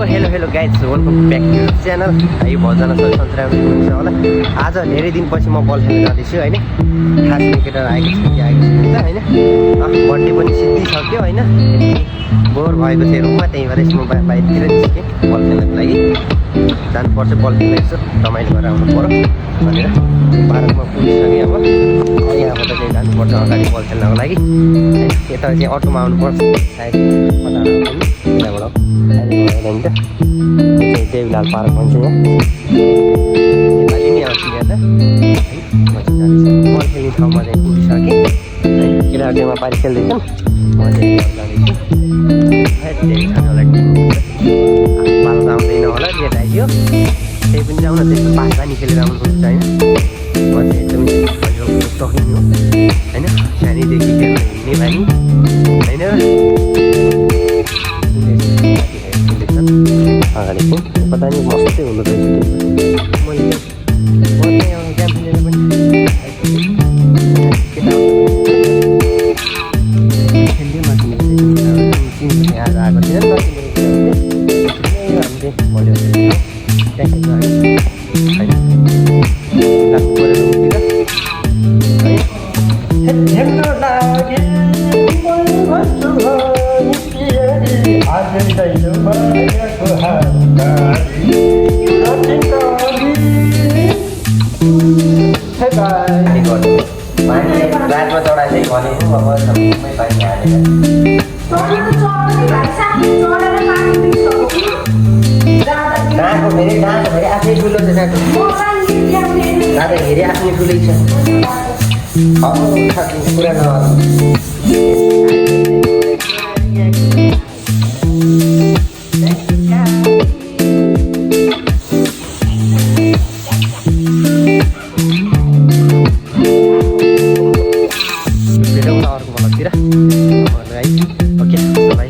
Hello guys welcome back to channel. यो भजना सबै सन्चै हुन्छ होला। आज धेरै दिनपछि म बल खेल्न जाँदैछु होइन। खास क्रिकेटर आएको छ कि आएको छैन त होइन। बर्थडे पनि सिद्धिसक्यो होइन। बोर भएको थियो रुममा, त्यही भएर म बाहिरतिर निस्केँ बल खेल्नको लागि। जानुपर्छ बल खेल्न, यसो रमाइलो गरेर आउनु पऱ्यो भनेर पार्कमा पुगिसकेँ। अब यहाँबाट चाहिँ जानुपर्छ अगाडि बल खेल्नको लागि। यता चाहिँ अटोमा आउनुपर्छ सायद यताबाट त देवीलाल पार्क भन्छ यहाँ। नेपाली नै आउँछ यहाँ त म चाहिँ जाँदैछु बल खेल्ने ठाउँमा चाहिँ पुगिसकेँ है। केटाहरू चाहिँ पारि खेल्दैछन्, म चाहिँ जाँदैछु है। धेरै छ होला टिम पाल्न आउँदैन होला, लेट आइयो। त्यही पनि जाउँ न, त्यस्तो पास पानी खेलेर आउनुहुन्छ होइन। म चाहिँ एकदमै सक्ने हो होइन। सानैदेखि खेल्न हिँड्ने बानी होइन। अगाडि चाहिँ पता नि मस्तै हुनु रहेछ। मैले क्याम्पिनर पनि केटा खेल्दै नकिने आज आएको थिएन हामीले भोलि लाग्नु पऱ्यो रातमा चढाएँ भनेको अब सबैमै पानी हालेर डाँको फेरि आफ्नै ठुलो छ दादा हेरि आफ्नै ठुलै छ। पुरा अर्को बलतिर ओके बाई।